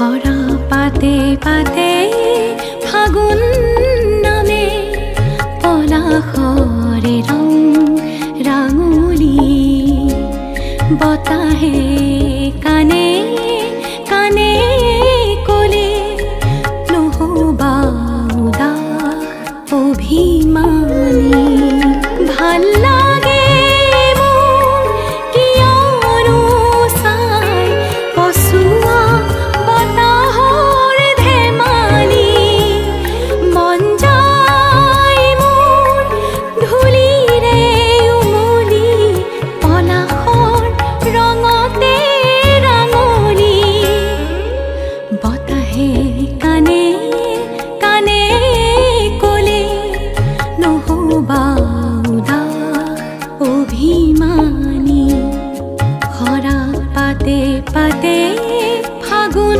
সৰা পাতে পাতে ফাগুন নামে পলাশৰে ৰং ৰাঙলী বতাহে কানে কানে ক'লে নহ'বা উদাস অভিমানী। ভাল লাগে মোৰ কিয়নো চাই পচোৱা বতাহৰ ধেমালি, মন যায় মোৰ ধূলিৰে উমলি পলাশৰ ৰঙতে ৰাঙলী। বতাহে কানে কানে ক'লে নহ'বা উদাস অভিমানী। সৰা পাতে পাতে ফাগুন